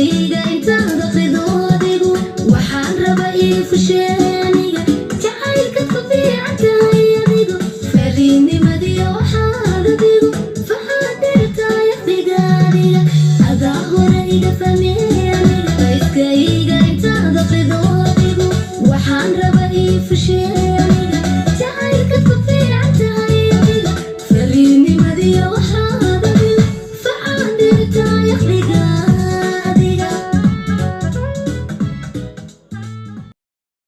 Afkayga intaad aqrido adigu, waxaan raba ii fusheeniga. Jacaylkaad ku fiican tahay adigu, fariidnimadiyo waxaad adigu faxaad dheertahay adiga. Adiga adaa hore iga fahmey aniga. Afkayga intaad aqrido adigu, waxaan raba ii fushee.